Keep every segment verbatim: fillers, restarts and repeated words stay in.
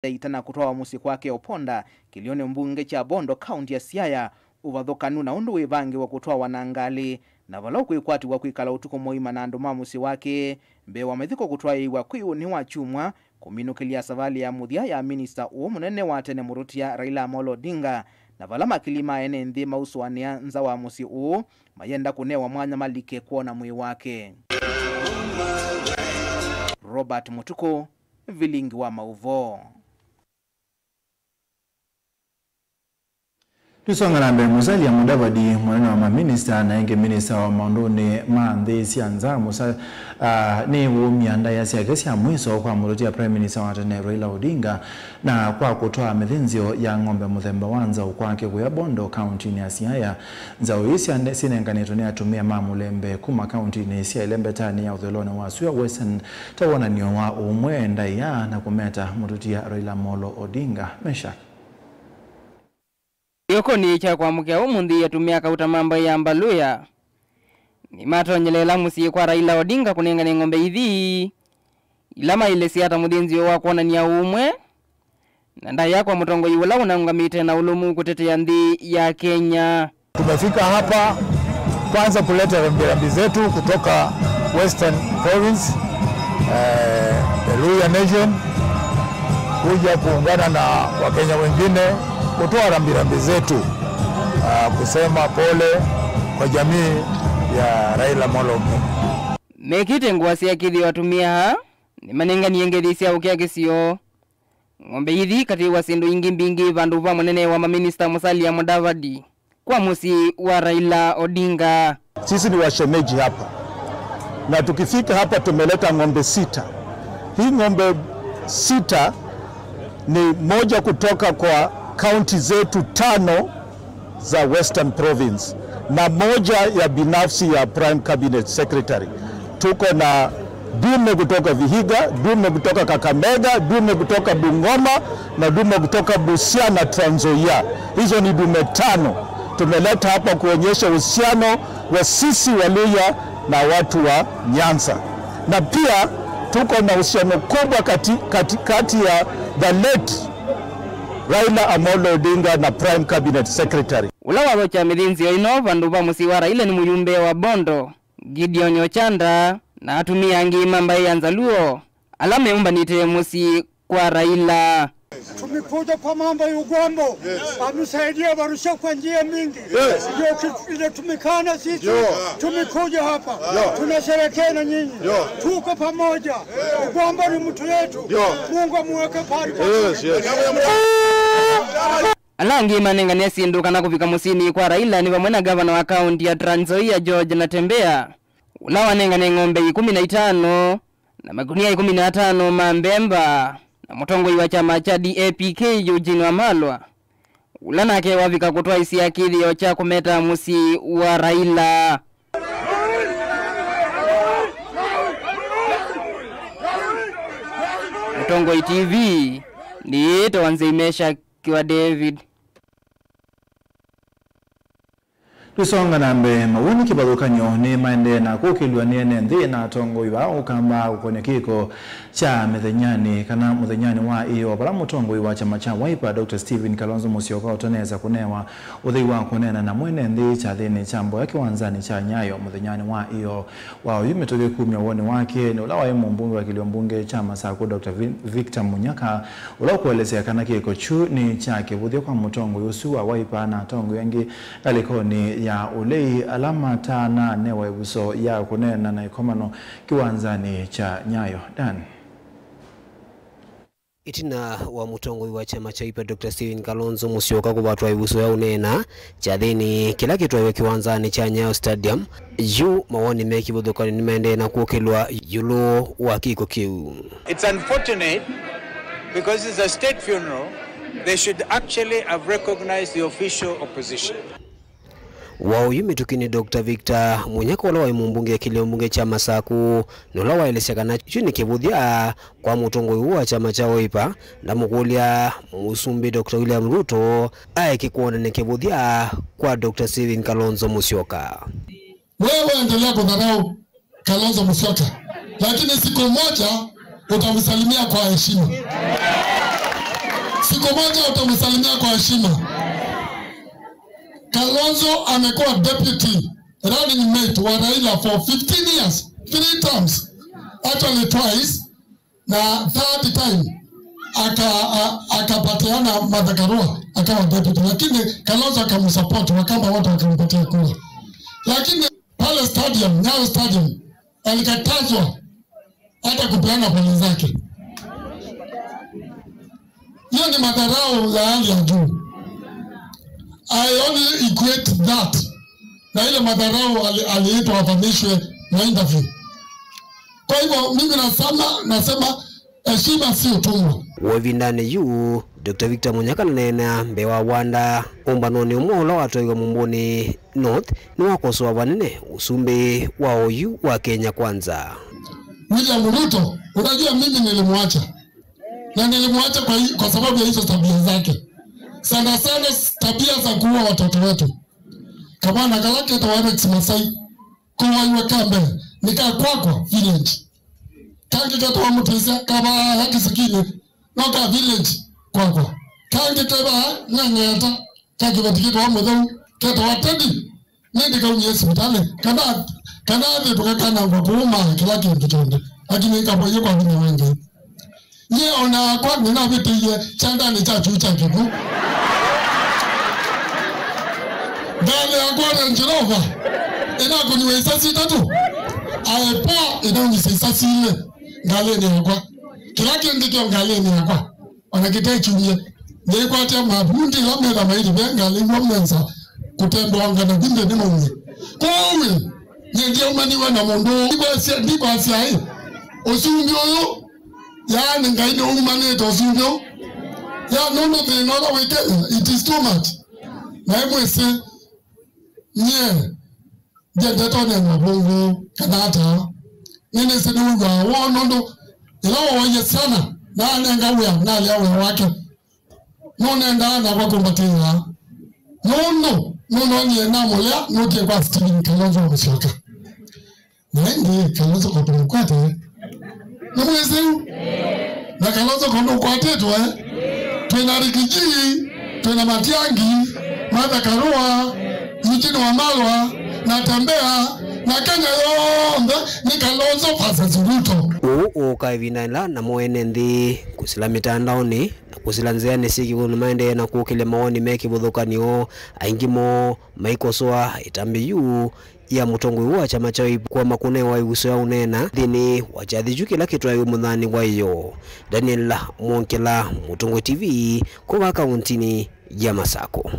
ĩtana kũtwawa mũsyĩ kwake Oponda, kĩlĩonĩ mbunge kya Bondo, kaunti ya Siaya, ũvathũkanu na ũndũ wĩvangĩwe kũtwawa na ngalĩ, na vala ũkwĩkwatĩw'a kwĩkala ũtukũ mũima na andũ ma mũsyĩ wake mbee wa mathiko kũtwaĩĩw'a kwĩ ũnĩ wa kyumwa, kũminũkĩlya savalĩ ya mũthya ya minista ũũ mũnene wa tene mũtũtia Raila Amolo Odinga, na vala makili ma ene nthĩ mausũanĩa nza wa mũsyĩ ũũ, mayenda kũnewa mwanya malike kwona mwĩĩ wake. Robert Mũtukũ, Vilingi wa Maũvoo. Tũisonga na mbee, Musalia Mudavadi, mũnene wa maminista na ĩngĩ minista wa maũndũnĩ ma nthĩ sya nza, Musa-, ah, nĩwũmya ndaĩa syake sya mwiso kwa mũtũtia Prime Minister wa tene Raila Odinga, na kwa kũtwaa mĩthĩnzĩo ya ng'ombe mũthemba wa nzaũ kwake kũya Bondo, kauntinĩ ya Siaya. Nzaũ ii syane-, sinenganĩtwe nĩ atumĩa ma mũlembe kuma kauntinĩ sya ĩlembetanĩ ya ũthelonĩ wa sua Western ta wonany'o wa ũmwe, ndaĩa, na kũmeta mũtũtia Raila Amolo Odinga. Meshack. Kĩokonĩ kya kwamũkĩa ũmũnthĩ, atumĩa kauta ma mbaĩ ya Mbaluya nĩmatonyeleela mũsyĩ kwa Raila Odinga kũnengane ng'ombe ithi ila maĩlesya ta mũthĩnzĩo wa kwonany'a ũmwe na ndaĩa kwa mũtongoi ũla ũnaũngamĩte na ũlũmu kũtetea nthĩ ya Kenya. Tumefika hapa kwanza kuleta rambirambi zetu kutoka Western Province, eh, the Luhya Nation, kuja kuungana na Wakenya wengine kutoa rambirambi zetu, ah, kusema pole kwa jamii ya Raila Amolo Odinga. Mekĩte ngũa sya kĩthĩo, atumĩa aa nĩmanenganie ngethi sya ũkĩa kĩsio, ng'ombe ithi, katĩ wa syĩndũ ingĩ mbingĩ, vandũ va mũnene wa maminista Musalia Mudavadi kwa mũsyĩ wa Raila Odinga. Sisi ni washemeji hapa, na tukifika hapa tumeleta ng'ombe sita. Hii ng'ombe sita ni moja kutoka kwa kaunti zetu tano za Western Province na moja ya binafsi ya Prime Cabinet Secretary. Tuko na dume kutoka Vihiga, dume kutoka Kakamega, dume kutoka Bungoma na dume kutoka Busia na Trans Nzoia. Hizo ni dume tano tumeleta hapa kuonyesha uhusiano wa sisi Waluhya na watu wa Nyanza. Na pia tuko na uhusiano kubwa kati, kati, kati ya the late Raila Amolo Odinga na Prime Cabinet Secretary. Ũla wathokya mĩthĩnzĩo ĩno vandũ va mũsyĩ wa Raila nĩ mũyumbe wa Bondo, Gideon Ochanda, na atumĩa angĩ ma mbaĩ ya Nzaluo ala meũmbanĩte mũsyĩ kwa Raila. Tumekuja kwa mambo ya Ugwambo, wamsaidia Waluhya kwa njia mingi. Ndio ki-, inatumikana sisi. Tumekuja hapa. Tunasherehekea na nyinyi. Tuko pamoja. Ugwambo ni mtu yetu. Mungu amuweke pahali pake. Ala angĩ manengane syĩndũ kana kũvika mũsyĩnĩ kwa Raila nĩ vamwe na gavana wa kaunti ya Trans Nzoia, George Natembeya, ũla wanengane ng'ombe ikũmi na itano na makunia ikũmi na atano ma mbemba, na mũtongoi wa kyama kya D A P K, Eugene Wamalwa, ũla nake wavika kũtwaĩsya kĩthĩo kya kũmeta mũsyĩ wa Raila. Mũtongoi T V, nĩĩtawa Nzei Meshack wa David. Tũsonga na mbee, mawoni kĩvathũkany'o nĩ maendee na kũkĩlw'a nĩ ene nthĩ na atongoi vaa ũkamba kũkonya kĩko kya mĩthenyanĩ kana mũthenyanĩ wa ĩyoo, vala mũtongoi wa kyama kya Wiper, Doctor Stephen Kalonzo Musyoka, ũtanesa kũnewa ũthei wa kũneena na mwene nthĩ kyathĩnĩ kya mboya kĩwanzanĩ kya Nyayo mũthenyanĩ wa ĩyoo. Wa oyu mĩtũkĩ kumya woni wake nĩ ũla waĩ mũmbunge wa kĩlio mbunge kya Masakũ, Doctor Vi-, Victor Munyaka, ũla ũkũelesya kana kĩko kyu nĩ kya kĩvũthyo kwa mũtongoi ũsu wa Wiper na atongoi angĩ ngalĩkonĩ ya ũlei ala matananewa ĩvuso ya kũneena na ĩkomano kĩwanzanĩ kya Nyayo. Dan. Ĩtina wa mũtongoi wa kyama kya Wiper, Doctor Stephen Kalonzo Musyoka, kũvatwa ĩvuso ya ũneena kyathĩnĩ kĩla kĩtwaĩwe kĩwanzanĩ kya Nyayo Stadium, yu mawoni me kĩvathũkany'o nĩmaendee na kũkĩlw'a ĩũlũ wa kĩko kĩu. It's unfortunate because it's a state funeral, they should actually have recognized the official opposition. Wa oyu mĩtũkĩ nĩ Doctor Victor Munyaka, ũla waĩ mũmbunge kĩlio mbunge kya Masakũ, na ũla waelesya kana kyu nĩ kĩvũthya kwa mũtongoi ũũ wa kyama kya Wiper, ndamũkũlya Mũsumbĩ Doctor William Ruto aeke kwona nĩ kĩvũthya kwa Doctor Stephen Kalonzo Musyoka. Wewe endelea kudharau Kalonzo Musyoka, lakini siku moja utamsalimia kwa heshima. Siku moja utamsalimia kwa heshima. Kalonzo amekuwa deputy running mate wa Raila for fifteen years, three terms, actually twice, na third time aka a- akapatiana Martha Karua akawa deputy, lakini Kalonzo akamsupport, Wakamba wote wakampatia kura, lakini pale stadium, Nyayo Stadium, alikatazwa hata kupeana pole zake. Hiyo ni madharau ya hali ya juu. I only equate that na ile madharau ali- aliitwa afanishwe na interview. Kwa hivyo mimi nasema, nasema heshima si utumwa. Wĩvindanĩ yu, Doctor Victor Munyaka naneenea mbee wa wanda ũmbanonĩ ũmwe ũla watwaiwe Mumbuni North nĩwakosoa vanene ũsumbĩ wa oyu wa Kenya Kwanza. William Ruto, unajua mimi nilimwacha. Na nilimwacha kwa, hi- kwa sababu ya hizo tabia zake. Sana sana s- tabia za kuua watoto wetu. Kamwana kala ketawa Alex Masai, kowaiwe kambe, nika kwakwa village. Kangi ketawa Mutisia, kavaa Kisikini, no ka village kwakwa. Kangi kevaa Nyang'eta, ka kĩveti ketawa Mutheu, ketawa Teddy. Nĩndĩkaumie sivitalĩ, kana, kana athĩtũka kanangwa kuuma kĩla kĩndũ kyonthe, lakini ĩkavoie kwa vinya wa Ngai. Nyie ona akwa nĩnavĩtĩie kyandanĩ kya kyuu kya kĩkw'ũ. Ngalĩ yakwa Range Rover ĩnakũniwe isasi itatũ, aepoa ĩnaumisye isasi ilĩ ngalĩnĩ yakwa. Kĩla kĩndĩ kyo ngalĩnĩ yakwa. Ona kĩte kyumye, nĩkwatya mavundi ĩla metha mailivya ngalĩ iw'o menza kũtembewanga na vindĩ nĩ maumye. Kwoou ĩ, nyie ndyaumaniwe na mũndũ ũũ. Ndikwasya, ndikwasya ĩ, ũsumbĩ ũyũ, yaani Ngai nĩwaumanĩte ũsumbĩ ũũ. Ya nũndũ thĩna ũla wĩ Kenya, it is too much. Naĩ mwĩsĩ, nyie, Ndiendete ũneena ũvũngũ kana ata. Nĩnĩsĩ nĩwĩw'aa woo nũndũ ĩla wooie syana na anenga wĩa nalea wĩa wake. Nũnendaa nakwa kũmbatĩĩa. Nũndũ nũnonie namũlea nũkie kwa Stephen Kalonzo wa Musyoka. Na ĩndĩ Kalonzo ko tũmũkwate. Nĩmwĩsĩ yu? Na Kalonzo ko nũkwatĩtwe. Twĩna Rigiji, twĩna Matiang'i, Martha Karua, Eugene Wamalwa, Natembeya, na Kenya yonthe nĩ Kalonzo versus Ruto. Ũũ ũũka ĩvinda ĩla namo ene nthĩ kũsila mĩtandaonĩ na kũsila nzĩanĩ syĩ kĩw'ũnĩ maendee na kũkĩlya mawoni me kĩvathũkany'o, aingĩ moo maikosoa ĩtambya yu ya mũtongoi wa kyama kya Wiper kũema kũnewa ĩvuso ya ũneena nthĩnĩ wa kyathĩ kyu kĩla kĩtwaĩwe mũthaanĩ wa ĩyoo. Daniel Mwongela, Mũtongoi T V, kuma kauntinĩ ya Masakũ.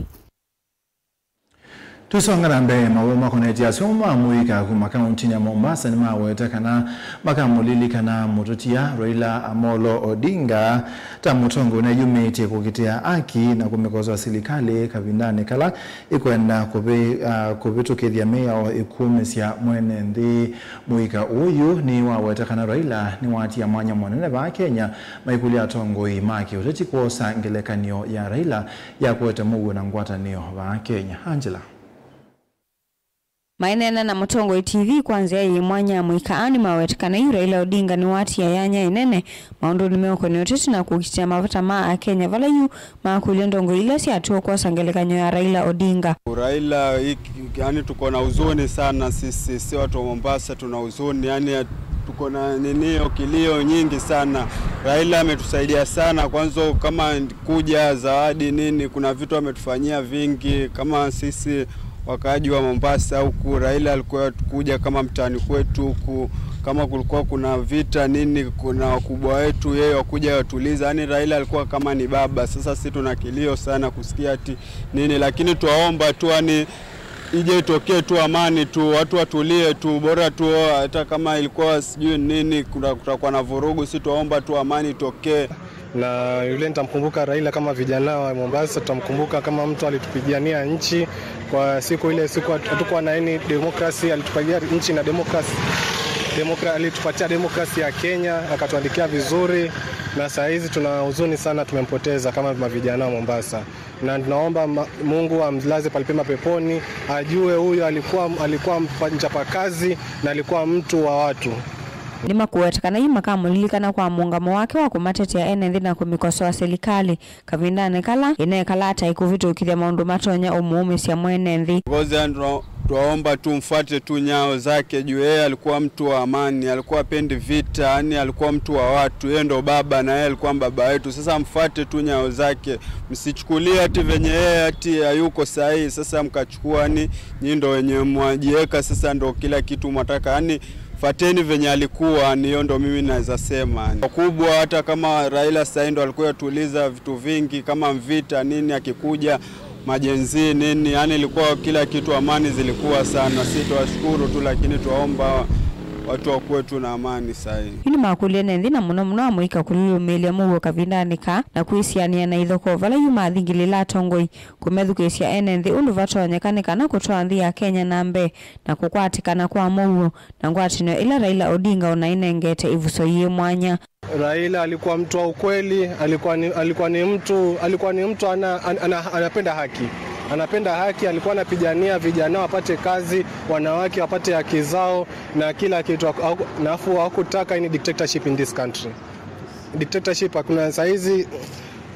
Tũisonga na mbee, mawau makonetye asu ma mũika kuma kauntinĩ ya Mombasa nĩmaweta kana makamũlilikana mũtũtia Raila Amolo Odinga ta mũtongoi ũneyumĩtye kũkitĩa aki na kũmĩkosoa silikalĩ kavindanĩ kala ĩkwenda kũvĩ-, ah, kũvĩtũkĩthya mĩao ĩkũmĩsya mwene nthĩ. Mũika ũyũ nĩwaweta kana Raila nĩwatia mwanya mũnene vaa Kenya maikũlya atongoi ma kĩũteti kwosa ngelekany'o ya Raila ya kũete mũuo na ngwatanĩo vaa Kenya. Angela. Maineena na Mũtongoi T V kwa nzĩa yĩ mwanya, mũika aa nĩmaweta kana yu Raila Odinga nĩwatia yanya ĩnene maũndũnĩ meũkonĩa ũteti na kũkitĩa mavata ma Akenya, vala yu makũlya ndongoi ila syatw'e kwosa ngelekany'o ya Raila Odinga. Raila, yani, tuko na huzuni sana sisi, si watu wa Mombasa tuna huzuni, yani, tuko na ninio, kilio nyingi sana. Raila ametusaidia sana, kwanza kama kuja zawadi nini, kuna vitu ametufanyia vingi kama sisi wakaaji wa Mombasa huku. Raila alikuwa kuja kama mtaani kwetu huku, kama kulikuwa kuna vita nini, kuna wakubwa wetu, yeye wakuja watuliza. Yani Raila alikuwa kama ni baba. Sasa sisi tuna kilio sana kusikia ati nini, lakini twaomba tu, yani, ije itokee tu amani tu, watu watulie tu, bora tu, hata kama ilikuwa sijui nini, kuna, kutakuwa na vurugu, si twaomba tu amani itokee. Na yule nitamkumbuka Raila kama vijana wa Mombasa, tutamkumbuka kama mtu alitupigania nchi kwa siku ile, siku hatu-, hatukuwa na any democracy, alitupigania nchi na democracy. Demokra-, alitupatia democracy ya Kenya, akatuandikia vizuri, na saa hizi tuna huzuni sana, tumempoteza kama mavijana wa Mombasa. Na tunaomba ma-, Mungu amlaze palipema peponi, ajue huyu alikuwa, alikuwa mpa-, mchapakazi na alikuwa mtu wa watu. Nĩmakũweta kana yu makamũlilikana kwa mũũngamo wake wa kũmatetea ene nthĩ na kũmĩkosoa silikalĩ kavindanĩ kala ĩnekalaa ta ĩkũvĩtũkĩthya maũndũ matonya ũmũũmĩsya mwene nthĩ. Because yani twa-, twaomba tu mfuate tu nyayo zake, juu yeye alikuwa mtu wa amani, alikuwa hapendi vita, yani alikuwa mtu wa watu, yeye ndo baba na yeye alikuwa baba wetu. Sasa mfuate tu nyayo zake, msichukulie ati venye yeye ati hayuko sahihi, sasa mkachukua yani nyinyi ndo wenye mwajiweka, sasa ndo kila kitu mwataka, yani fateni venye alikuwa, ni hiyo ndo mimi naweza sema. Wakubwa, hata kama Raila sasa ndo alikuwa atuliza vitu vingi kama mvita nini, akikuja majenzi nini, yani ilikuwa kila kitu, amani zilikuwa sana. Si tuwashukuru tu, lakini tuwaomba watu wakuwe tu na amani sahi. Yu nĩmakũlile ene nthĩ na mũno mũno amũika kũlũlũmĩĩlya mũuo kavindanĩ kaa na kwĩsianĩa na ithokoo vala yu mathingĩlĩla atongoi kũmethukĩĩsya ene nthĩ ũndũ vatonyeka nĩ kana kũtwaa nthĩ ya Kenya na mbee na kũkwatĩkana kwa mũuo na ngwatanĩo ĩla Raila Odinga ũnaĩnengete ĩvuso yĩ mwanya. Raila alikuwa mtu wa ukweli, alikuwa ni, alikuwa ni mtu, alikuwa ni mtu ana, ana, ana, anapenda haki. Anapenda haki, alikuwa anapigania vijana wapate kazi, wanawake wapate haki zao na kila kitu. Haku-, haku-, na afu hakutaka any dictatorship in this country. Dictatorship hakuna saizi.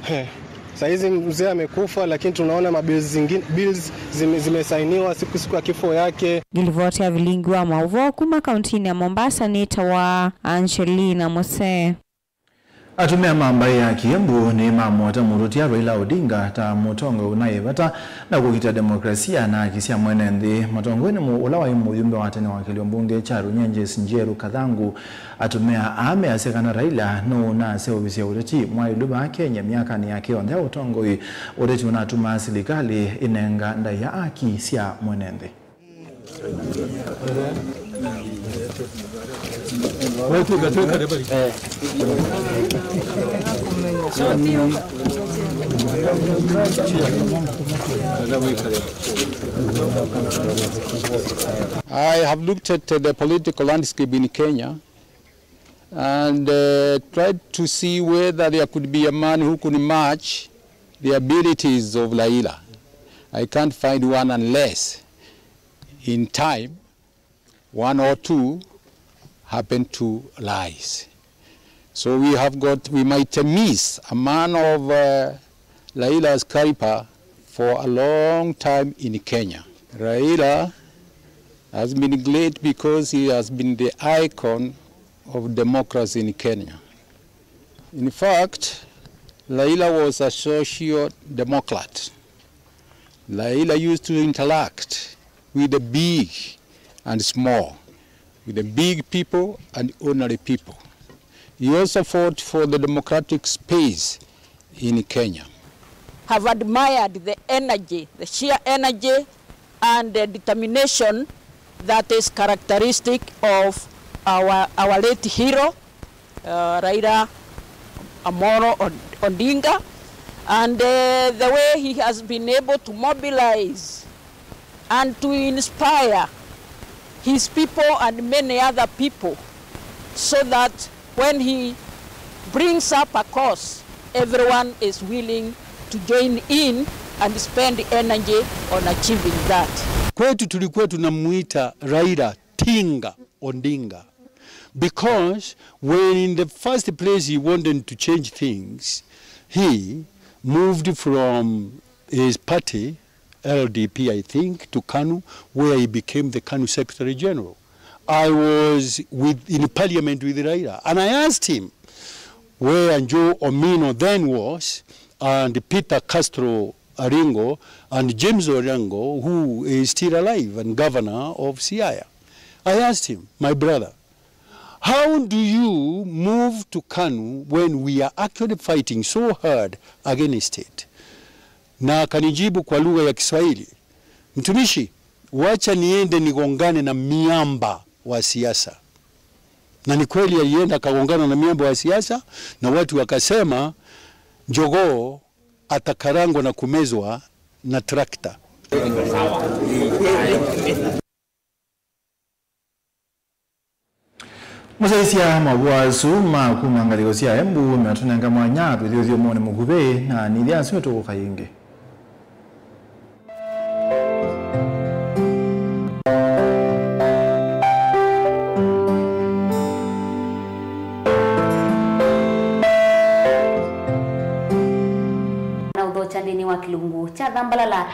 He. Saizi mzee amekufa, lakini tunaona mabills zingine, bills zime-, zimesainiwa siku, siku ya kifo yake. Ngilivoti ya vilingi wa maũvoo kuma kauntinĩ ya Mombasa nĩtawa Angelina Mose. Atumĩa ma mbaĩ ya Kiembu nĩmamũata mũtũtia Raila Odinga ta mũtongoi ũnaĩ vata na kũkita demokrasia na haki sya mwene nthĩ. Mũtongoi nĩ mũ-, ũla waĩ mũyumbe wa tene wa kĩlio mbunge kya Runyenjes Njeru Kathangu. Atumĩa aa measya kana Raila nũũnaseũvĩsya ũteti mwaĩlu vaa Kenya myakanĩ yake yonthe ya ũtongoi, ũteti ũnatumaa silikalĩ ĩnenga ndaĩa haki sya mwene nthĩ. I have looked at the political landscape in Kenya and uh, tried to see whether there could be a man who could match the abilities of Raila. I can't find one unless in time one or two happen to rise. So we have got, we might miss a man of uh, Raila's caliber for a long time in Kenya. Raila has been great because he has been the icon of democracy in Kenya. In fact, Raila was a social democrat. Raila used to interact with the big and small, with the big people and ordinary people. He also fought for the democratic space in Kenya. Have admired the energy, the sheer energy and the determination that is characteristic of our, our late hero, uh, Raila Amolo Od-, Odinga, and uh, the way he has been able to mobilize and to inspire his people and many other people, so that when he brings up a cause, everyone is willing to join in and spend energy on achieving that. Kwetu tulikuwa tunamuita Raila Tinga Odinga, because when in the first place he wanted to change things, he moved from his party, L D P, I think, to KANU, where he became the KANU Secretary General. I was with, in parliament with Raila, and I asked him where Joe Omino then was, and Peter Castro Aringo, and James Orengo, who is still alive and governor of Siaya. I asked him, "My brother, how do you move to KANU when we are actually fighting so hard against it?" Na akanijibu kwa lugha ya Kiswahili, "Mtumishi, wacha niende nigongane na miamba wa siasa." Na ni kweli alienda akagongana na miamba wa siasa, na watu wakasema, "Jogoo atakarangwa na kumezwa na trakta." Mũsyaĩĩsya mavũa asu ma kuma ngalĩko sya Embu matũnenga mwanya tũthi ũthyũmũnĩ mũkuvĩ, na nĩthya asu tũkũka yĩngĩ. Nthĩnĩ wa kĩlungu kya Thambalala.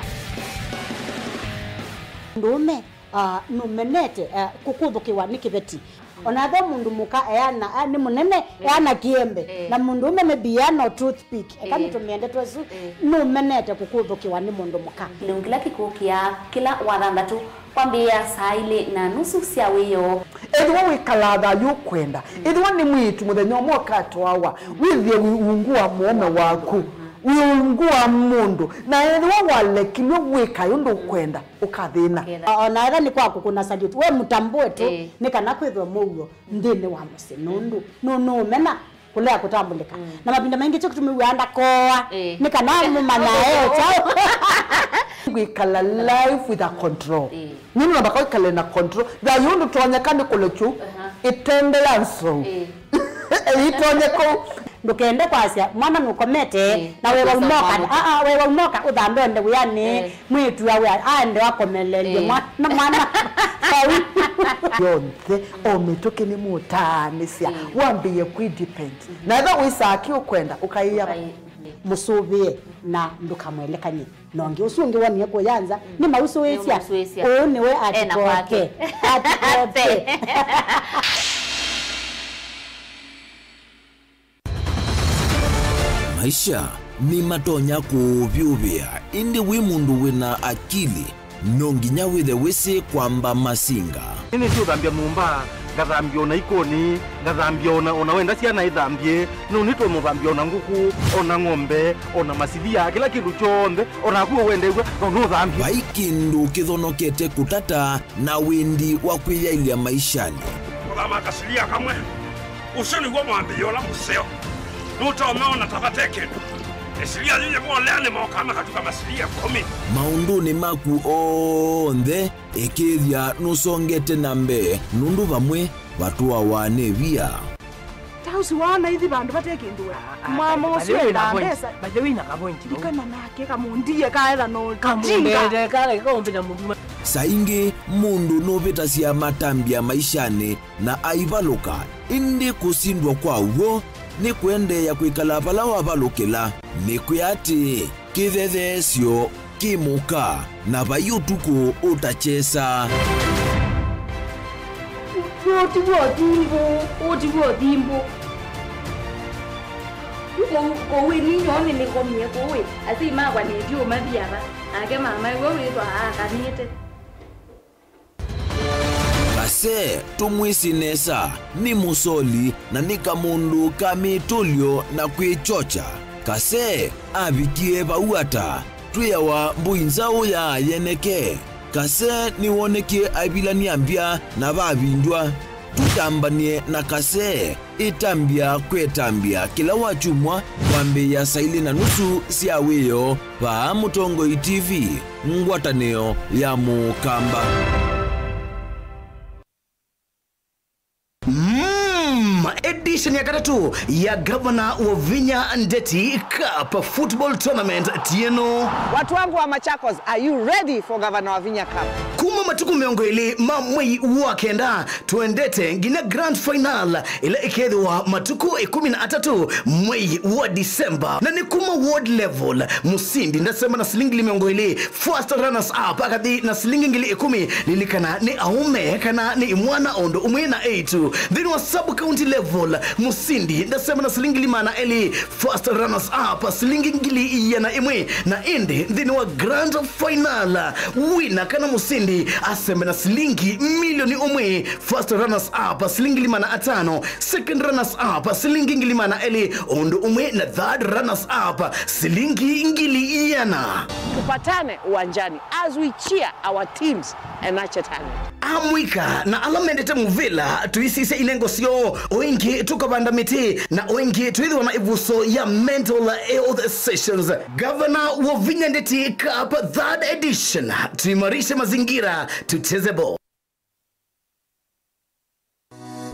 Mũndũũme, ah, nũmenete, ah, kũkũthũkĩwa nĩ kĩveti. Ona ethĩwa mũndũ mũka eana, ah, nĩ mũnene, eh, eana kĩembe. Eh. Na mũndũũme maybe eana o toothpick. Eka, eh, nĩtũmĩe ndeto ĩsu, eh, nũmenete kũkũthũkĩwa nĩ mũndũ mũka. Kĩlungu kĩla kĩkũkĩa kĩla wathanthatũ kwambĩĩa saa ilĩ na nusu sya wĩoo. Ethĩwa wĩkalaa thayũ ũkwenda, ethĩwa nĩ mwĩĩtu mũthenya ũmwe ũkatwawa, wĩthĩe wĩ ungu wa mũũme waku, wĩ ungu wa mũndũ, na ethĩwa walekilw'e wĩka ũndũ ũkwenda, ũkathĩna. Ũkethĩa. O-, ona ethĩwa nĩ kwa kũkũna salute, we mũtambũe tu, ĩĩ, nĩ kana kwĩthwe mũuo nthĩnĩ wa mũsyĩ, nũndũ nũ-, nũũmena kũlea kũtambũlĩka. Mm. Na mavinda maingĩ kyo kĩtumi wĩaa ndakoa, ĩĩ, nĩ kana mũmanyae o kyaũ. Kwĩkala life with a control. Ĩĩ. Nĩ namba kaũ ĩkale na control. Thayũ ndũtonyeka nĩ kũlekyu, aha, ĩtende ya nsou. Ĩĩ. Ĩitonye kũu. Ndũkende kwasya mwana nũkomete, ĩĩ, na we waumoka. Aa, we waumoka ũthambe ũende wĩanĩ. Ĩĩ. Mwĩĩtu awe aende akomelelye, ĩĩ, mwana, mwana. Vau. Yonthe, o mĩtũkĩ nĩmũtaanĩsya, ĩĩ, wambĩĩe kwĩ depend. Mhm. Na ethĩwa wĩsaa kĩ ũkwenda, ũkaĩa. Ũkaĩ-, mũsũvĩe na ndũkamwelekany'e. Na ũngĩ ũsu ũngĩ wonie kũya nza, mm, nĩmausũĩsya. Nĩmausũĩsya. Ũũ nĩwe ena kwake. Atikoke. Atikoke. Maisha nĩmatonya kũũvyũvĩa, ĩndĩ wĩ mũndũ wĩna akili, no nginya wĩthe wĩsĩ kwamba masinga. Nĩnĩsĩ ũthambya nyũmba, ngathambya ona ikoni, ngathambya ona, ona wenda syana ithambye, no nĩtwe mũthambya ona ngũkũ, ona ng'ombe, ona masilia, kĩla kĩndũ kyonthe, ona naku wendew'a, no nũthambye. Vai kĩndũ kĩthonokete kũtata na wĩndi wa kwĩyaĩlya maishanĩ. Kũthama kasilia kamwe. Ũsu nĩw'o mwambĩĩo ũla mũseo. Nũtonya ona ta vate kĩndũ. Ĩsilia yĩĩ yĩmolea nĩmokaa makatuka masilia ĩkũmi. Maũndũnĩ maku onthe, ĩkĩĩthya nũsongete na mbee, nũndũ vamwe vatũawa nĩ via. Ta ũsu waona ithi vandũ vate kĩndũ we. Ah, ah, mama ũsu endaa mbesa. By the way, na kavointi vau. Ndikana nake kamũndie kaetha no kamũndie kale kaũmbĩna mũndũ. Saa ingĩ mũndũ nũvĩtasya matambya maishanĩ na aivalũka, ĩndĩ kũsindwa kwa w'o nĩ kũendeea kwĩkala vala wavalũkĩla. Nĩkwĩa atĩĩ, kĩthetheesyo kĩ mũka, na vai ũtukũ ũtakyesa. Ũũ ti w'o thimbũ, ũũ ti w'o thimbũ. Kũu, kũu ĩ ninyoo nĩnĩkomie kũu ĩ, asyai makwa nĩtyo mathiava, nake mama ĩwe wĩthwa aakanĩte. Kase tũmwĩsĩ nesa, nĩ mũsoli na nĩ kamũndũ ka mĩtũlyo na kwĩkyokya. Kase avikie vau ata? Twĩawa mbũi nzaũ ya yeneke. Kase nĩwonekie aivilany'a mbya na vavindwa. Tũtambany'e na Kase. Ĩtambya kwĩ ĩtambya kĩla wakyumwa kwambĩĩa saa ilĩ na nusu sya wĩoo vaa Mũtongoi T V, ngwatanĩo ya Mũkamba. Mm, edition ya katatũ ya Gavana Wavinya Ndeti Cup Football Tournament tieno. Watu wangu wa Machakos, are you ready for Gavana Wavinya Cup? Kuma matukũ mĩongo ĩlĩ ma mwei wa kenda, tũendete nginya grand final ĩla ĩkethĩwa matukũ ĩkũmi na atatũ mwei wa December. Na nĩ kuma ward level, mũsindi ndasema na silingi ngili mĩongo ĩlĩ, first runners up akathi na silingi ngili ĩkũmi. Lilikana nĩ aũme kana nĩ imwana o ũndũ ũmwe na eĩtu. Nthĩnĩ wa sub county level, mũsindi ndasema na silingi ngili maana elĩ, first runners up silingi ngili iana ĩmwe, na ĩndĩ nthĩnĩ wa grand final, wina kana mũsindi asembe na silingi milioni ũmwe, first runners up silingi ngili maana atano, second runners up silingi ngili maana elĩ, ũndũ ũmwe na third runners up silingi ngili iana. Tupatane uwanjani as we cheer our teams and nurture talent. Amũika na ala mendete mũvĩla, tũisisye inengo syoo, o ĩngĩ tũkavanda mĩtĩ, na o ĩngĩ twĩthĩwa na ĩvuso ya mental health sessions. Gavana Wavinya Ndeti Cup third edition, tuimarishe mazingira, tucheze ball.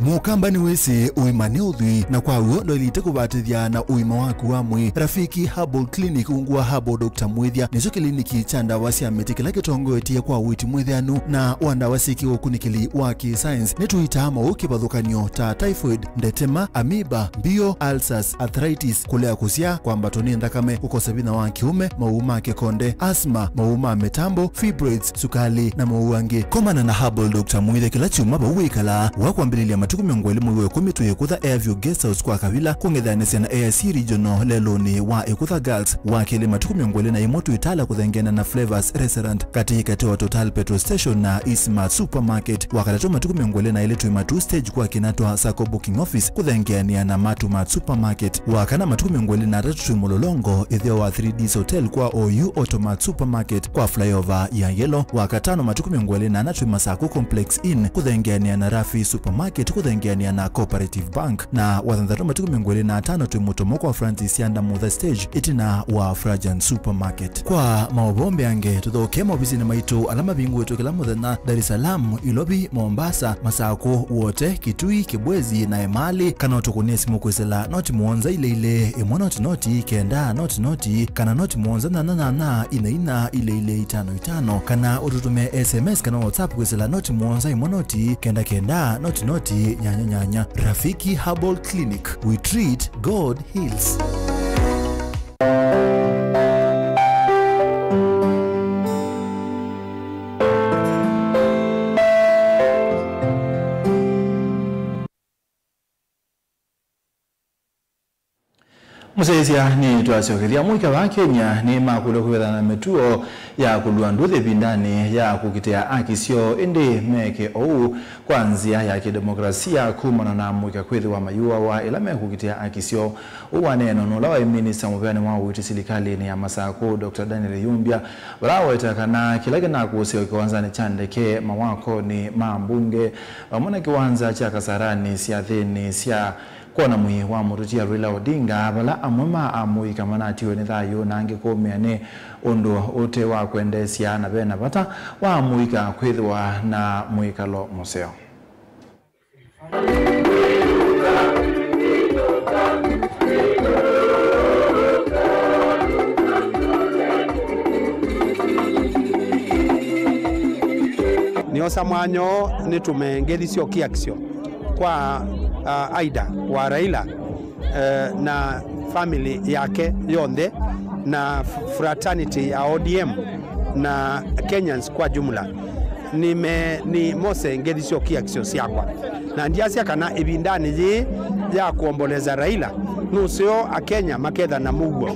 Mũkamba nĩwĩsĩ ũima nĩ ũthwii, na kwa w'o ndwaĩlĩte kũvatĩthya na ũima waku wa mwĩĩ. Rafiki Herbal Clinic ungu wa Herbal Doctor Mwĩthya nĩkyo kĩliniki kya ndawa sya mĩtĩ kĩla kĩtongoetye kwa ũiiti mwĩthĩanu na wa ndawa syĩ kĩũkunĩkĩli wa kĩ-science. Nĩtũitaa maũũ kĩvathũkany'o ta typhoid, ndetema, amoeba, mbio, ulcers, arthritis, kũlea kũsyaa, kwambatwa nĩ nthakame, kũkosa vinya wa kĩũme, maũũ ma kĩkonde, asthma, maũũ ma mĩtambo, fibroids, sukali, na maũũ angĩ. Komana na Herbal Doctor Mwĩthya kĩla kyumwa vau wĩkalaa, wa kwambĩlĩlya matukũ mĩongo ĩlĩ mwei wa ĩkũmi twĩ Ĩkũtha Airview Guest House kwa Kavila, kũng'ethanĩsya na A I C Regional lelũnĩ wa Ĩkũtha Girls. Wa kelĩ matukũ mĩongo ĩlĩ na ĩmwe twĩ Tala kũthengeana na Flavors Restaurant katĩ katĩ wa Total Petrol Station na Eastmart Supermarket. Wa katatũ matukũ mĩongo ĩlĩ na ĩlĩ twĩ Matuu Stage kwa Kinatwa Sacco Booking Office kũthengeanĩa na Matuu Mart Supermarket. Wa kana matukũ mĩongo ĩlĩ na atatũ twĩ Mũlolongo ĩtheo wa three Ds Hotel kwa O U Automart Supermarket kwa flyover ya Yellow. Wa katano matukũ mĩongo ĩlĩ na ana twĩ Masako Complex Inn kũthengeanĩa na Rafi Supermarket kũthengeanĩa na Cooperative Bank. Na wa thanthatũ matukũ mĩongo ĩlĩ na atano twĩ Mũtomo kwa Francis Yanda Mutha Stage ĩtina wa Frajan Supermarket. Kwa maũvoo mbeange, tũthokee maovisinĩ maitũ ala mavingũĩtwe kĩla mũthenya, Dar es Salaam, Ilovi, Mombasa, Masako, Wote, Kitui, Kibwezi na Emali, kana ũtũkũnĩe simũ kwĩsĩla noti mũonza ilĩ ilĩ, ĩmwe noti noti, kenda noti noti, kana noti mũonza nyanya nyanya, ina ina, ilĩ ilĩ, itano itano, kana ũtũtũmĩe S M S kana WhatsApp kwĩsĩla noti mũonza ĩmwe noti, kenda kenda, noti noti, nyanya nyanya. Rafiki Herbal Clinic, we treat, God heals. Mũsyaĩĩsya, nĩtwasyokethya. Amũika va Kenya nĩmakũlw'a kwĩthana na mĩtuo ya kũlua nduthi ĩvindanĩ ya kũkitĩa aki syoo, ĩndĩ meke ũu kwa nzĩa ya kĩdemokrasia kumana na amũika kwĩthĩwa mayũawa ĩla mekũkitĩa aki syoo. Ũu waneenwa nĩ ũla waĩ minista mũveanĩ wa ũiiti silikalĩnĩ ya Masakũ, Doctor Daniel Yumbya, vala waweta kana kĩla kĩnakũsĩwa kĩwanzanĩ kya ndeke, mawakonĩ ma mbunge, vamwe na kĩwanza kya Kasarani syathĩnĩ sya kwona mwĩĩ wa mũtũtia Raila Odinga, vala amwe ma amũika manatiwe nĩ thayũ na angĩ kũũmĩa nĩ ũndũ ũte wa kwendeesya, na ve na vata wa amũika kwĩthĩwa na mwĩkalo mũseo. Nĩosa mwanya ũũ nĩtũme ngethi sya ũkiakisyo kwa, ah, Aida wa Raila, eh, na family yake yonthe, na f-, fraternity ya O D M, na Kenyans kwa jumla. Nĩme-, nĩmose ngethi sya ũkiakisyo syakwa, na ndyasya kana ĩvindanĩ yĩĩ ya kũomboleza Raila, nũseo Akenya maketha na mũuo,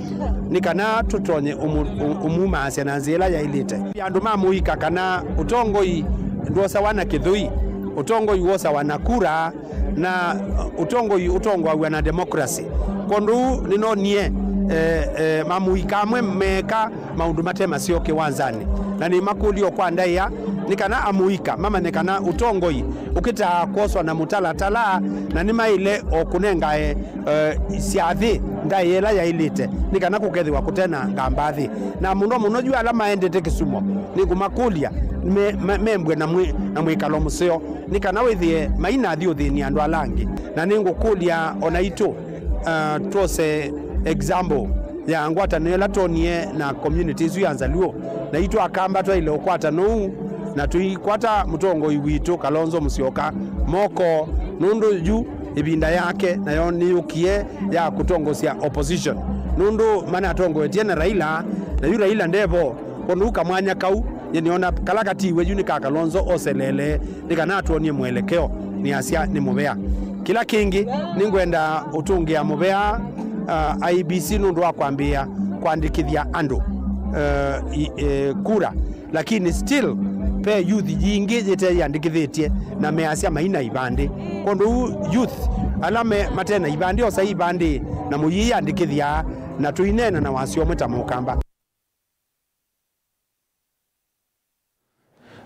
nĩ kana tũtonye ũmũ-, ũ-, ũmumaasya na nzĩa ĩla yaĩlĩte. Andũ ma mũika kana ũtongoi ndwosawa na kĩthũi, ũtongoi wosawa na kura, na ũtongoi ũtongoaw'a na democracy. Kwondũ ũu nĩnonie, eh, eh, mamũika amwe meeka maũndũ mate maseo kĩwanzanĩ, na nĩmakũlio kwa ndaĩa nĩ kana amũika mamanye kana ũtongoi ũkĩtaa kwoswa na mũtalatala, na nĩmaĩle o kũnengae, eh, syathĩ ndaĩa ĩla yaĩlĩte nĩ kana kũkethĩwa kũte na ngambathĩ. Na mũno mũno yu ala maendete kĩsumo, nĩngũmakũlya me-, me-, membwe na mwĩ-, na mwĩkalo mũseo, nĩ kana wĩthĩe mainathi ũthĩni andũ ala angĩ. Na nĩngũkũlya o naitũ, uh, twose example ya ngwatanĩo ĩla twonie na community ĩsu ya Nzaluo. Naitũ Akamba twaĩle ũkwatano ũu, na tũikwata mũtongoi witũ Kalonzo Musyoka moko, nũndũ yu ĩvinda yake nayo nĩyũkie ya kũtongosya opposition, nũndũ manatongoetye na Raila, na yu Raila ndevo. Kwondũ kamwanya kau, nyie nĩona kala katiwe yu nĩ ka Kalonzo oseleele, nĩ kana atwonie mũelekeo, nĩasya nĩ mũvea. Kĩla kĩngĩ, nĩngwenda ũtũngĩa mũvea, uh, I E B C nũndũ wa kwambĩĩa kwandĩkĩthya andũ, uh, i-, eh, kura, lakini still ve youth yingĩ yĩteyĩandĩkĩthĩtye na measya maina ivandĩ. Kwondũ ũu youth ala me-, mate na ivandĩ, osai ivandĩ na mũyĩyĩandĩkĩthya, na tũineena na wasyo ũmwe ta Mũkamba.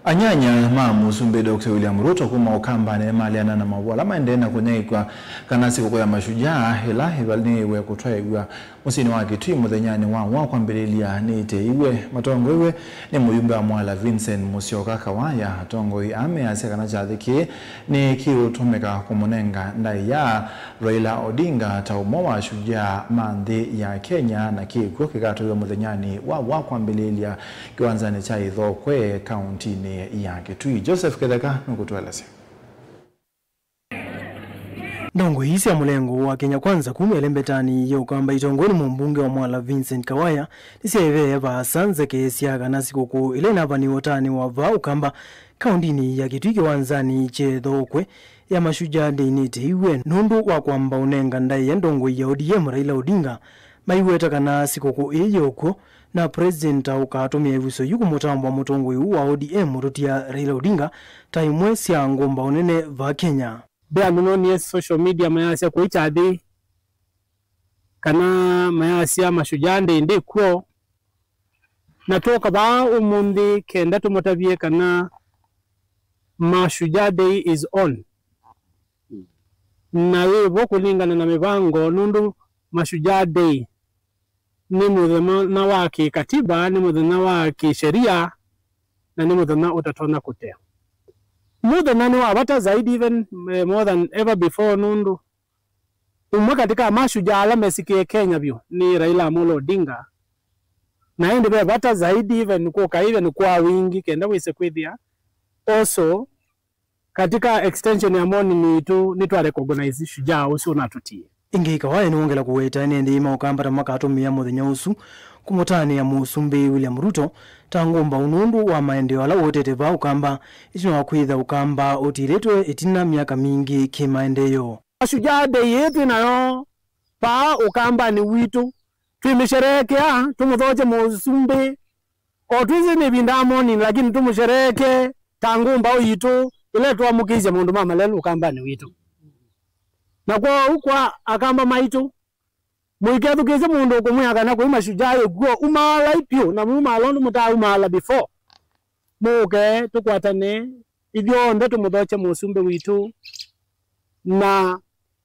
Anyanya ma Mũsumbĩ Doctor William Ruto kuma Ũkambanĩ nĩmaleana na maũvoo ala maendee na kũnyaĩĩkw'a kana sikũkũ ya Mashujaa ĩla ĩvanĩĩwe kũtwaĩw'a mũsyĩnĩ wa Kitui mũthenyanĩ wa wa kwambĩlĩlya nĩĩteiwe. Matongoew'e nĩ mũyumbe wa Mwala Vincent Musyoka Kawaya, atongoi aa measya kana kyathĩ kĩĩ nĩkĩũtũmĩka kũmũnenga ndaĩa Raila Odinga ta ũmwe wa ashujaa ma nthĩ ya Kenya, na kĩkw'ũ kĩkatwaiwa mũthenyanĩ wa wa kwambĩlĩlya kĩwanzanĩ kya Ithokwe, kauntinĩ ya Kitui. Joseph Kĩtheka nũkũtũelesya. Ndongoi ii sya mũlengo wa Kenya Kwanza kuma ĩlembetanĩ ya Ũkamba itongoew'e nĩ mũmbunge wa Mwala Vincent Kawaya nĩsyaĩvee vaasa nzeke sya kana sikũkũ ĩla ĩnavanĩwe ũtaanĩ wa vaa Ũkamba kauntinĩ ya Kitui kĩwanzanĩ kya Ithokwe ya Mashujaa Day nĩteiwe nũndũ wa kwamba ũnenga ndaĩa ndongoi ya O D M Raila Odinga, maiweta kana sikũkũ ĩĩ yĩ ũkw'ũ, na President aũka atũmĩa ĩvuso yu kũmũtambwa mũtongoi ũũ wa O D M mũtũtia Raila Odinga ta ĩmwe sya ngũmbaũ nene vaa Kenya. Mbee andũ noonie social media mayasya kũi kyathĩ kana mayasya Mashujaa Day ndĩ kw'o, na twoka vaa ũmũnthĩ kenda tũmũtavye kana Mashujaa Day is on. Na wĩ vo kũlingana na mĩvango, nũndũ Mashujaa Day nĩ mũthenya wa kĩkatiba, nĩ mũthenya wa kĩsheria, na nĩ mũthenya ũtatonya kũtea. Mũthenya nĩ wa vata zaidi, even, eh, more than ever before, nũndũ ũmwe katika mashujaa ala mesikie Kenya vyũ nĩ Raila Amolo Odinga, na ĩndĩ ve vata zaidi even kũka even kwa wingi kenda wĩse kwĩthĩa also katika extension ya mourning yitũ nĩtwa recognize shujaa ũsu ũnatũtie. Ĩngĩ Kawaya nĩwongela kũweta nĩendei ma Ũkamba ta makatũmĩa mũthenya ũsu kũmũtanĩa Mũsumbĩ William Ruto ta ngũmbaũ nũndũ wa maendeeo ala ũetete vaa Ũkamba, ĩtina wa kwĩtha Ũkamba ũtilĩtwe ĩtina myaka mingĩ kĩ maendeeo. Mashujaa Day ĩĩ twĩ nayo vaa Ũkambanĩ witũ, twĩmĩsherekea, tũmũthokye Mũsumbĩ, o twĩsĩ nĩ ĩvinda ya mourning, lakini tũmũsherekee ta ngũmbaũ yitũ ĩla ĩtwamũkĩisye maũndũ ma malelũ Ũkambanĩ witũ. Na kwoou kwa Akamba maitũ, mũikethukĩĩsye mũndũ ũkũmwĩa kana kũi mashujaa ĩkw'o, umaalai vyũ, na muumaala ũndũ mũtaumaala before. Mũke tũkwatane ithyonthe tũmũthokye Mũsumbĩ witũ. Na,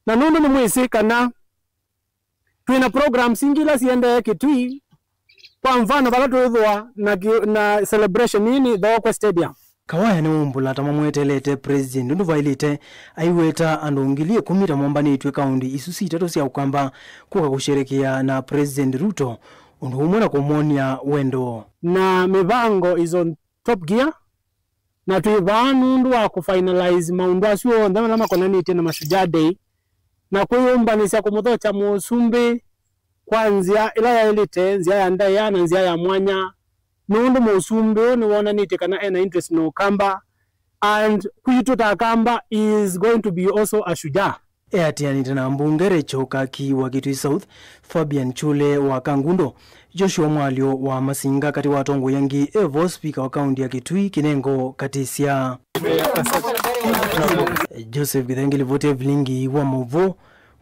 na nũndũ nĩmwĩsĩ kana twĩ na programs ingĩ ila siendee Kitui, kwa mfano, vala twĩthĩwa na ki-, na celebration ĩĩ nĩ Ithokwe Stadium. Kawaya nĩwaumbũla ta mamweteelete President ũndũ vaĩlĩte, aiweta andũ ngili ĩkũmi ta mombanĩtw'e kaũnti isu sitatũ sya Ũkamba kũka kũsherekea na President Ruto ũndũ ũmwe na kũmwony'a wendo. Na mĩvango is on top gear, na twĩ vaa nũndũ wa kũfinalize maũndũ asu onthe ala makonanĩtye na Mashujaa Day, na kwĩyũmbanĩsya kũmũthokya Mũsumbĩ kwa nzĩa ĩla yaĩlĩte, nzĩa ya ndaĩa na nzĩa ya mwanya, nũndũ Mũsumbĩ ũũ nĩwonanĩtye kana ena interest na Ũkamba, and kwitũ ta Akamba, he is going to be also a shujaa. Eatĩanĩte na mbunge Rachel Kaki wa Kitui South, Fabian Chule wa Kangundo, Joshua Mwalyo wa Masinga, katĩ wa atongoi angĩ, e vo spika wa kaunti ya Kitui, Kinengo Katisya. Joseph Githengi, livoti ya vilingi wa maũvoo,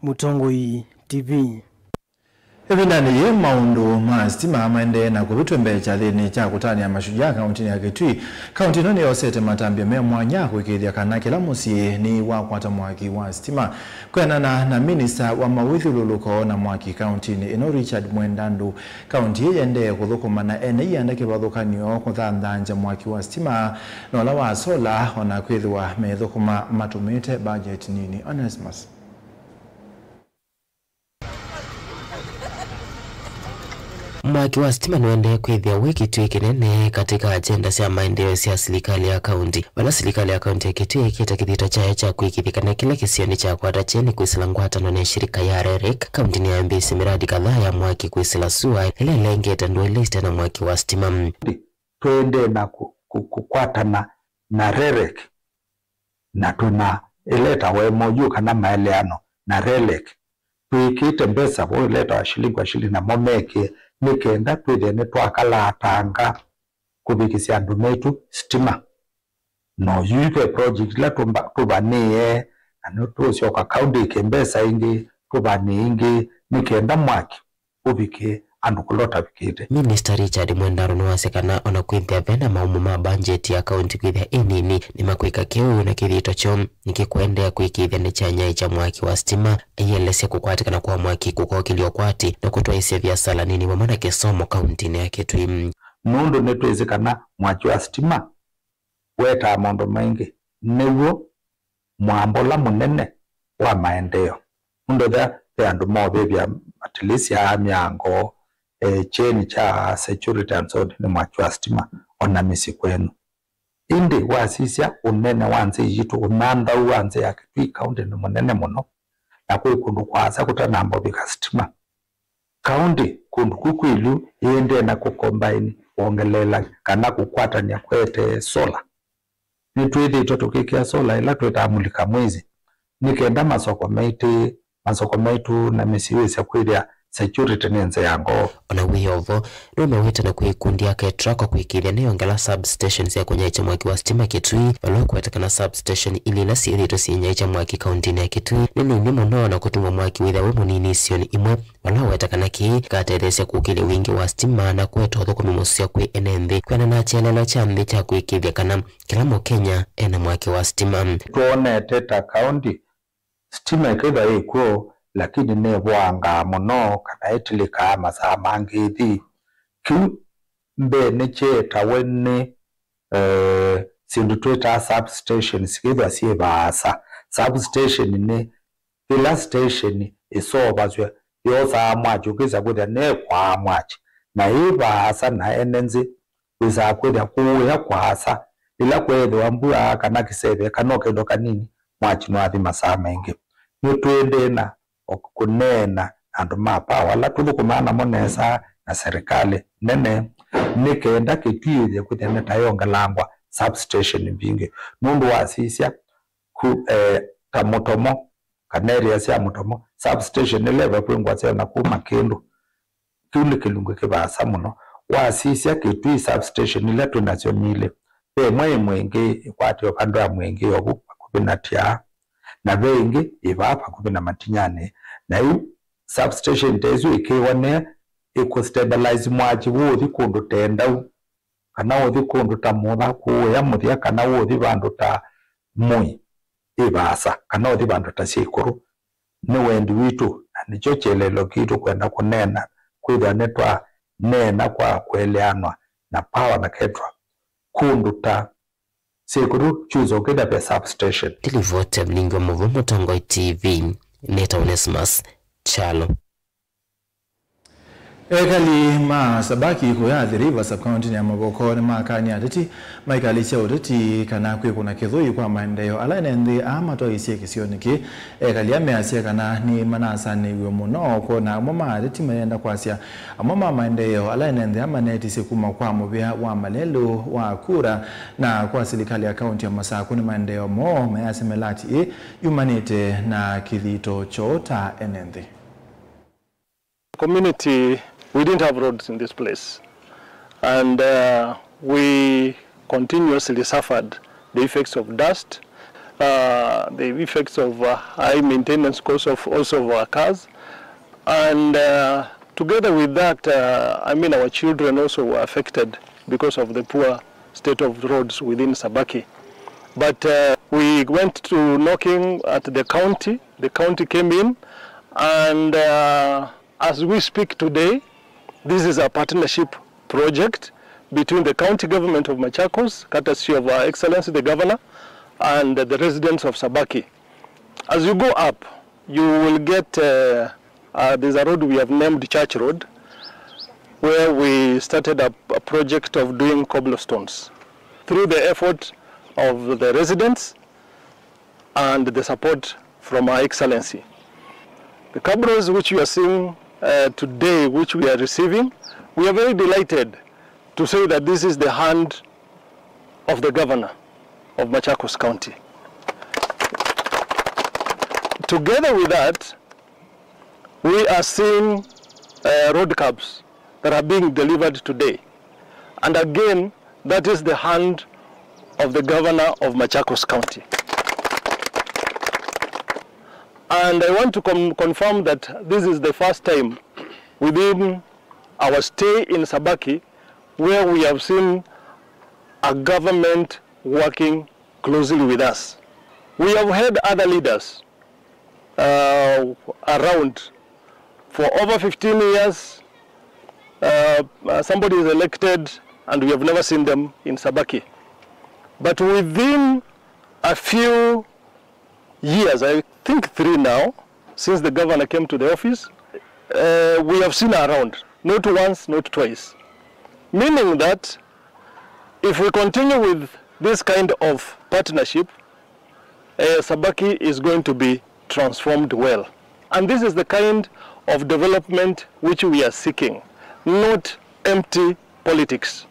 Mũtongoi T V. Ĩvindanĩ yĩĩ, maũndũ ma sitima maendee na kũvĩtw'e mbee kyathĩnĩ kya kũtanĩa mashujaa kauntinĩ ya Kitui. Kaunti ĩno nĩyosete matambya me mwanya kũĩkĩĩthya kana kĩla mũsyĩ nĩwakwata mwaki wa sitima. Kwĩanana na minista wa mawĩthyũlũlũko na mwaki kauntinĩ ĩno, Richard Mwendandu, kaunti ĩĩ yĩendee kũthũkũma na ene ianda kĩvathũkany'o kũthanthangya mwaki wa sitima, na ũla wa sola, o na kwĩthĩwa methũkũma matũmĩĩte budget nini. Onesmus. Mwaki wa sitima nũendee kwĩthĩa wĩ kĩtuĩ kĩnene katika agenda sya maendeeo sya silikalĩ ya kaunti, vala silikalĩ ya kaunti ya Kitui ĩkĩte kĩthito kyayo kya kũĩkĩĩthya kana kĩla kĩsio nĩkyakwata kyeni kwĩsĩla ngwatanĩo na ĩshirika ya REREC kauntinĩ ya mbĩsĩ miradi kadhaa ya mwaki kwĩsĩla sua ĩla ĩlengete ndũa ila ite na mwaki wa sitima. Tũendee na kũ-, kũ-, kũkwatana na REREC, na twĩ na ĩla ĩtawa M O U kana maeleano na REREC. Twĩkĩte mbesa vo ĩla ĩtawa shilingi kwa shilingi, namo mekĩe nĩ kenda twĩthĩe nĩtwakalaatanga kũvikĩsya andũ metũ sitima. Na oyu ve project ila tũmba-, tũvanĩĩe, na nĩtũũsyoka kaũndĩkye mbesa ingĩ, tũvanĩe ingĩ, nĩ kenda mwaki ũvike andũ kũla ũtavikĩte. Minista Richard Mwendaro nĩwasya kana ona kwĩthĩa vena maumo ma mbanjeti ya kaunti kwĩthĩa ĩ nini, nĩmakwĩka kĩu na kĩthito kyoo nĩkĩkũendeea kũĩkĩĩthya nĩ kyanyaĩĩkya mwaki wa sitima, aielesya kũkwatĩkana kwa mwaki kũkokĩlya ũkwati na kũtwaĩĩsya viasala nini vamwe na kĩsomo kauntinĩ ya Kitui. Nũndũ nĩtwĩsĩ kana mwaki wa sitima wetaa maũndũ maingĩ, nĩw'o mwambola mũnene wa maendeeo. Nũndũ ethĩwa ve andũ maũvĩvya matilisya, mĩango, eh, kyeni kya security and so on, nĩ mwaki wa sitima, ona mĩsyĩ kwenyu. Ĩndĩ wasisya ũnene wa nzĩ yitũ, ũmanthaũ wa nzĩ ya Kitui County nĩ mũnene mũno, na kwĩ kũndũ kũasa kũtanamba ũvika sitima. Kaũntĩ kũndũ kũu kwĩ ĩlũ ĩendee na kũkombaini, kwongeleela, kana kũkwatany'a kũete sola. Nĩtwĩthĩĩtwe tũkĩkĩa sola ĩla twĩtaa mulika mwizi, nĩ kenda masoko maitũ, masoko maitũ na mĩsyĩ yĩse kwĩthĩa security nĩ nzĩa ya ngoo. Ona wĩ o vo, nũmew'ĩte na kwĩ ikundi ya KETRACO kwĩkĩĩthya nĩyongela substation sya kũnyaĩĩkya mwaki wa sitima Kitui, vala ũkwete kana substation ilĩ ila syĩthĩĩtwe syĩnyaĩĩkya mwaki kauntinĩ ya Kitui nĩ nini mũno na kũtuma mwaki wĩthĩwa wĩ mũnini isionĩ imwe. Vala ũweta kana kĩĩ kĩkatetheesya kũkĩlya wingĩ wa sitima na kũete ũthũkũmi mũseo kwĩ ene nthĩ. Kwĩanana na kyelelo kya nthĩ kya kũĩkĩĩthya kana kĩla Mũkenya ena mwaki wa sitima. Twonete ta kaũntĩ, sitima ĩkethwa yĩkw'o, lakini nĩvũangaa mũno kana ĩtilĩkaa masaa mangĩ ĩthi. Kĩu mbee nĩkyetawe nĩ, eh, syĩndũ twĩtaa substations, sikethwa syĩ vaasa. Substation nĩ ĩla station ĩseũvasw'a yosaa mwaki ũkĩsa kwĩthĩa nĩkwaa mwaki, na yĩ vaasa na ene nzĩ wĩsaa kwĩthĩa kũũya kwaasa. Ĩla kweethĩwa mbua kana kĩseve kana o kĩndũ kanini, mwaki nũathi masaa maingĩ. Nĩtũendee na o kũneena na andũ ma power ala tũthũkũmaa namo nesa na serikali nene, nĩ kenda Kitui yĩthĩe kwĩthĩa nĩtayongelangwa substation mbingĩ, nũndũ wasisya ku, eh, ta Mũtomo, kana area sya Mũtomo, substation ĩla ĩvakuvĩ ngwasya na kuma kĩndũ. Kĩu nĩ kĩlungu kĩ vaasa mũno. Wasisya Kitui substation ila twĩ nasyo nĩ ilĩ. Ve ĩmwe ĩ Mwingĩ, ĩkwatĩwe vandũ ya Mwingĩ ovu vakuvĩ na Tiaa, na ve ĩngĩ ĩ vaa vakuvĩ na Matinyanĩ. Na yu substation ta ĩsu ĩkĩĩwa nĩ ĩkũstabilize mwaki wũũthi kũndũ tendau, kana ũthi kũndũ ta Mũtha kũũya mũthya, kana ũthi vandũ ta Mũi ĩ vaasa, kana ũthi vandũ ta Syĩkũrũ. Nĩ wendi witũ, na nĩkyo kyelelo kitũ kwenda kũneena, kwĩthĩwa nĩtwaneena kwa kũeleanwa na power na KETRACO kũndũ ta Syĩkũrũ kyusa ũkĩthĩa ve substation. Ndilivoti ya Mlingi wa Mũvoo, Mũtongoi T V, nĩtawa Onesmus Kyalo. Ekali ma Sabaki kũya Athi River sub-county ya Mavoko nĩmakanie ateti maikalĩsya ũteti kana kwĩkũna kĩthũi kwa maendeeo ala ene nthĩ aa matwaĩĩsye kĩsionĩ kĩĩ. Ekali aa measya kana nĩmanasanĩw'e mũno kwona amwe ma ateti mayenda kwasya amwe ma maendeeo ala ene nthĩ aa maneetisye kuma kwa mũvĩa wa malelũ wa kura na kwa silikalĩ ya kaunti ya Masakũ nĩ maendeeo moo mayasya melati ĩ yumanĩte na kĩthito kyoo ta ene nthĩ. Community, we didn't have roads in this place, and uh, we continuously suffered the effects of dust, uh, the effects of uh, high maintenance costs of also of our cars, and uh, together with that, uh, I mean, our children also were affected because of the poor state of roads within Sabaki. But uh, we went to knocking at the county. The county came in, and uh, as we speak today, this is a partnership project between the county government of Machakos, courtesy of Her Excellency the Governor, and the residents of Sabaki. As you go up, you will get, uh, uh, there's a road we have named Church Road, where we started a, a project of doing cobblestones through the effort of the residents and the support from Her Excellency. The cabros which you are seeing uh, today, which we are receiving, we are very delighted to say that this is the hand of the governor of Machakos County. Together with that, we are seeing uh, road curbs that are being delivered today. And again, that is the hand of the governor of Machakos County. And I want to com- confirm that this is the first time within our stay in Sabaki, where we have seen a government working closely with us. We have had other leaders uh, around for over fifteen years. Uh, uh, somebody is elected and we have never seen them in Sabaki. But within a few years, I think three now, since the governor came to the office, uh, we have seen her around, not once, not twice. Meaning that if we continue with this kind of partnership, uh, Sabaki is going to be transformed well. And this is the kind of development which we are seeking, not empty politics.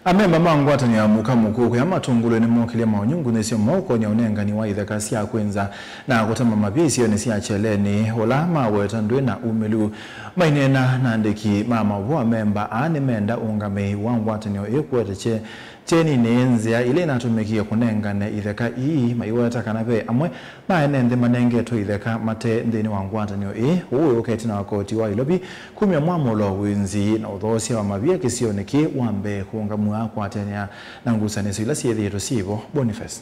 Amemba ma ngwatanĩo ya Mũka Mũkũũ kũya Matũngũlũ nĩmokĩlye maũnyungunyĩsyo moo ũkony'a ũnengani wa itheka sya kwĩnza na kũtema mavĩ isionĩ sya Kyeleni, ũla maweta ndwĩ na umĩlu. Maineena na andĩki ma maũvoo, amemba aa nĩmenda ũngamĩi wa ngwatanĩo ĩĩ kũete kye kyeninĩ nzĩa ila inatũmĩkie kũnengane itheka ii, maiweta kana ve amwe ma ene nthĩ manengetwe itheka mate nthĩnĩ wa ngwatanĩo ĩĩ. Ũu wĩũka ĩtina wa koti wa Ilovi kumya mwamũlo wĩ nzii na ũthoosya wa mavia kĩsionĩ kĩĩ wa mbee kũũngamw'a kũatanĩa na ngusanĩsyo ila syĩthĩĩtwe syĩvo. Boniface.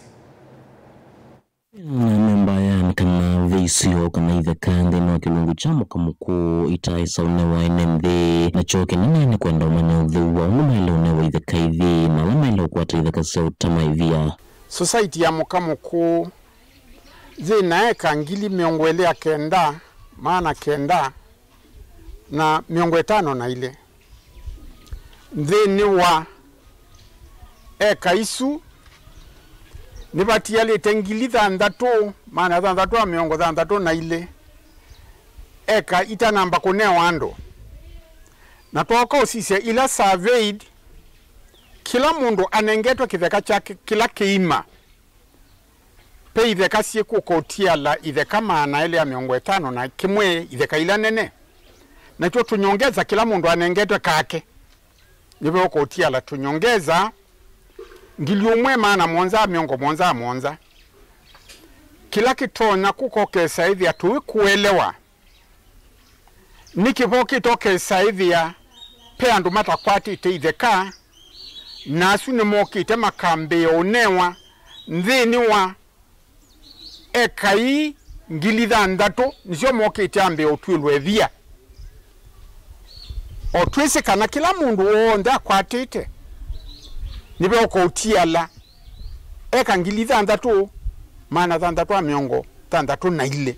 Na memba yaanĩ kana ve isio kana itheka nthĩnĩ wa kĩlungu kya Mũka Mũkũũ itaaĩsa ũnewa ene nthĩ, na kyoo kĩnene nĩ kwenda ũmanya ũtheu wa ũndũ maĩle ũnewa itheka ithi na ala maĩle ũkwata itheka sya ũtema ĩvia. Society ya Mũka Mũkũũ yĩ na eka ngili mĩongo ĩlĩ na kenda, maana kenda na mĩongo ĩtano na ilĩ. Nthĩnĩ wa eka isu, nĩvatialĩte ngili thanthatũ, maana thanthatũ na mĩongo thanthatũ na ilĩ eka itanamba kũnewa andũ. Na twooka ũsisya ila surveyed, kĩla mũndũ anengetwe kĩtheka kyake kĩla kĩima. Ve itheka syĩkũka ũtiala itheka maana elĩ na mĩongo ĩtano na kĩmwe, itheka ila nene. Nakyo tũnyongeza kĩla mũndũ anengetwe kake. Nĩveũka ũtiala tũnyongeza ngili ũmwe maana mũonza mĩongo mũonza na mũonza. Kĩla kĩtonya kũka ũkesa ĩthĩa tũikũelewa nĩkĩ vokĩte ũkesa ĩthĩa ve andũ matakwatĩte itheka, na asu nĩmokĩte makambĩĩa ũnewa nthĩnĩ wa eka ii ngili thanthatũ, nĩsyo mokĩte ambĩĩa ũtw'ĩlwa ĩvia. O twĩsĩ kana kĩla mũndũ w'onthe akwatĩte nĩveũka ũtiala eka ngili thanthatũ, maana thanthatũ na mĩongo thanthatũ na ilĩ.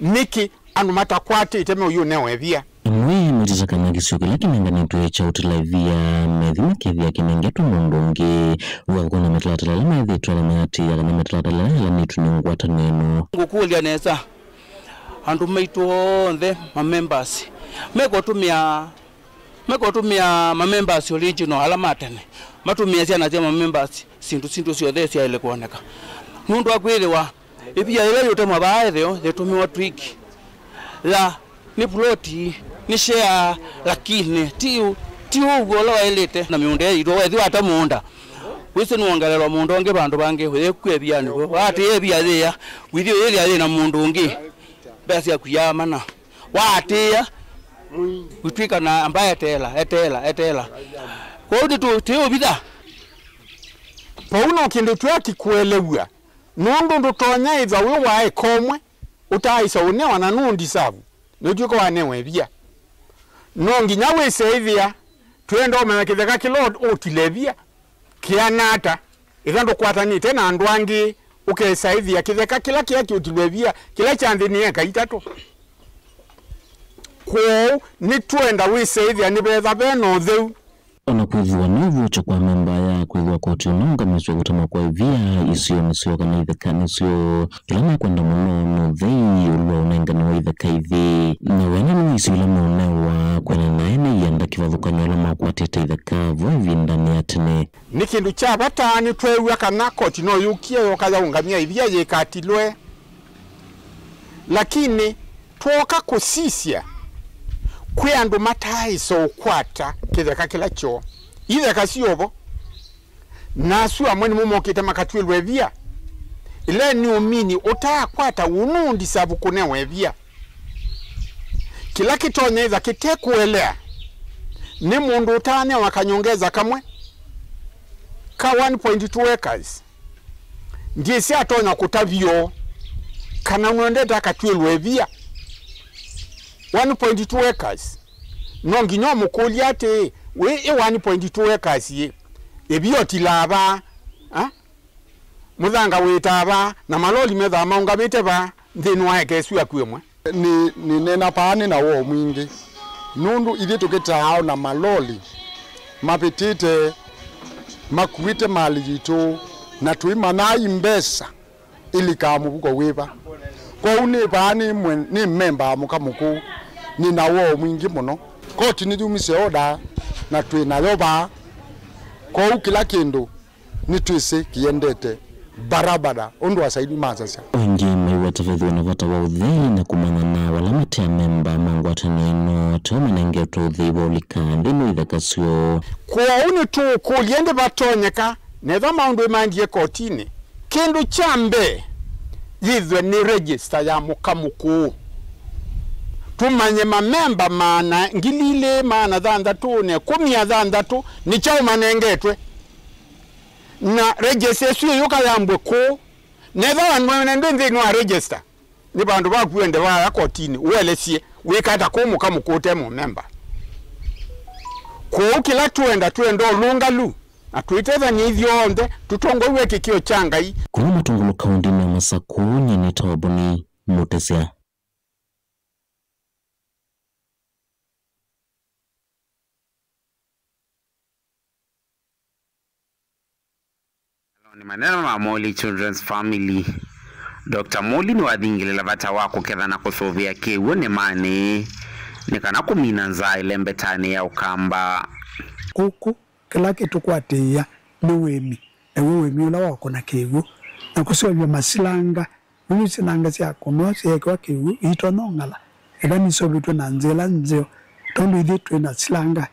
Nĩkĩ andũ matakwatĩte meũyũnewa ĩvia? Amwe metĩte kana kĩsio kĩla kĩnenganĩtwe kya ũtĩla ĩvia methi makethĩa kĩnengetwe mũndũ ũngĩ. Wĩka kũkũna mĩtalatala ĩla methĩĩtwe na mayatĩĩa kana mĩtalatala ĩla yaĩlanĩtw'e nĩ ngwatanĩo ĩno. Ngũkũlya nesa, andũ maitũ onthe ma members mekũtũmĩa, mekũtũmĩa ma members original ala ma tene, matũmĩe syana sya ma members syĩndũ syĩndũ syonthe syaĩle kwoneka. Nũndũ wa kwĩthĩwa ĩvia yĩla yũtemwa vaa ĩtheo yĩtũmĩwa twĩki ya nĩ ploti, nĩ share, lakini ti ũ-, ti ũw'o ũla waĩlĩte. Na mĩũnda yitũ, wethi wata mũũnda, wĩsĩ nĩwongelelwa mũũnda ũngĩ vandũ vangĩ, ũyĩkua ĩvianĩ w'o. Waatĩĩa ĩvia yĩya, wĩthi ũyĩthĩa yĩ na mũndũ ũngĩ, mbesa syaku yaamana. Waatĩĩa, wĩtw'ĩka na amba eteela, eteela, eteela. Kwoou nĩtũ-, tĩũvitha. Vau no kĩndũ twĩakikũelew'a, nũndũ ndũtonya ĩthwa wĩ wa eka ũmwe ũtaaĩsa ũnewa na nũũ ndisavu, nĩtw'ĩka wanewa ĩvia. No nginya wĩse ĩthĩa, twĩenda ũmanya kĩtheka kĩla ũtile ĩvia kĩana ata, ĩtha ndũkwatanĩte na andũ angĩ, ũkesa ĩthĩa kĩtheka kĩla kĩya kĩũtilwe ĩvia, kĩla kya nthĩ nĩ eka itatũ. Kwoou, nĩtwenda wĩse ĩthĩa nĩvetha ve na ũtheu. O na kwĩthĩwa nĩ ũvũkyo kwa amemba aya kwĩthĩwa koti ũnaũngamĩsw'a kũtemwa kwa ĩvia isionĩ syoo kana ithekanĩ syoo, kĩla mekwenda mũno nĩ ũthei ĩũlũ wa ũnengani wa itheka ithi. Na wena nĩ wa isio ila meũnewa kwĩanana na ene ianda kĩvathũkany'o ala makwatĩte itheka vo ĩvindanĩ ya tene. Nĩ kĩndũ kya vata nĩtweew'a kana koti no yũkie yoka yaũngamya ĩvia yĩkatilwe. Lakini twooka kũsisya, kwĩ andũ mataaĩsa ũkwata kĩtheka kĩla kyoo. Itheka syovo. Na asu amwe nĩmo mokĩte makatw'ĩlwa ĩvia. Ĩla nĩ ũmini ũtaakwata ũũ nũũ ndisavu kũnewa ĩvia. Kĩla kĩtonya ĩtha kĩtekũelea nĩ mũndũ ũtaanewa kanyongeza kamwe ka one point two acres. Ndyĩsĩ atonya kũtavya ũũ, kana nũendete akatw'ĩlwe ĩvia. One point two acres. No nginya ũmũkũlye atĩĩ, wĩ ĩ one point two acres ĩ, ĩvia ũtilaa vaa? A? Mũthanga wĩtaa vaa, na maloli methaa maũngamĩte vaa nthĩnĩ wa eka ĩsu yaku ĩmwe? Nĩ, nĩneena paa nĩ na woo mwingĩ, nũndũ ithyĩ tũkĩtaa o na maloli mavĩtĩte makuĩte malĩ yitũ, na tũimanyaa i mbesa ilikaa mũvuko wĩva. Kwoou nĩ vaa nĩ mwe-, nĩ memba wa Mũka Mũkũũ, nĩ na woo mwingĩ mũno. Koti nĩyumisye oda na twĩ nayo vaa. Kwoou kĩla kĩndũ nĩtwĩsĩ kĩendete barabara ũndũ asaili masasya. O ĩngĩ maiweta vethĩwe na vata wa ũthei na kũmanyana vala mate amemba ma ngwatanĩo ĩno, teo manengetwe ũthei wa ũlika nthĩnĩ wa ithaka syoo. Kwoou nĩtũũkũlya ĩndĩ vatonyeka, nethwa maũndũ nĩmaendie kotinĩ, kĩndũ kya mbee yĩthwe nĩ register ya Mũka Mũkũũ. Tũmanye mamemba maana, ngili ilĩ maana thanthatũ na ĩkũmi na thanthatũ nĩ kyaũ manengetwe. Na register ĩsu ĩyũka yambwe kũũ? Nethĩwa mwene ndwĩ nthĩnĩ wa register, nĩ vandũ vaku wende vaya kotinĩ ũelesye wĩka ata kũũ Mũka Mũkũũ ũte mũmemba. Kwoou kĩla twenda, twenda ũlũngalu, na twĩtethany'e ithyonthe tũtongoew'e kĩkĩo kya Ngai. Kuma Matungulu kaũndĩnĩ ya Masakũ, nyie nĩtawa Boni Mũtesya. Nĩ maneno ma Moli Children's Family. Doctor Moli nĩwathingĩlĩla vata wa kũketha na kũsũvĩa kĩw'ũ nĩmanĩ nĩ kana kũmina nzaa ĩlembetanĩ ya Ũkamba. Kũkũ, kĩla kĩtũkwatĩĩa nĩ ũĩmi, naw'o ũĩmi ũla wa ũkũna kĩw'ũ, na kũseũvya masilanga. Nũndũ silanga sya kũnwa syeekĩwa kĩw'ũ iitonya ũng'ala, eka niseũvĩtw'e na nzĩa ĩla nzeo, tondũ ithyĩ twĩ na silanga,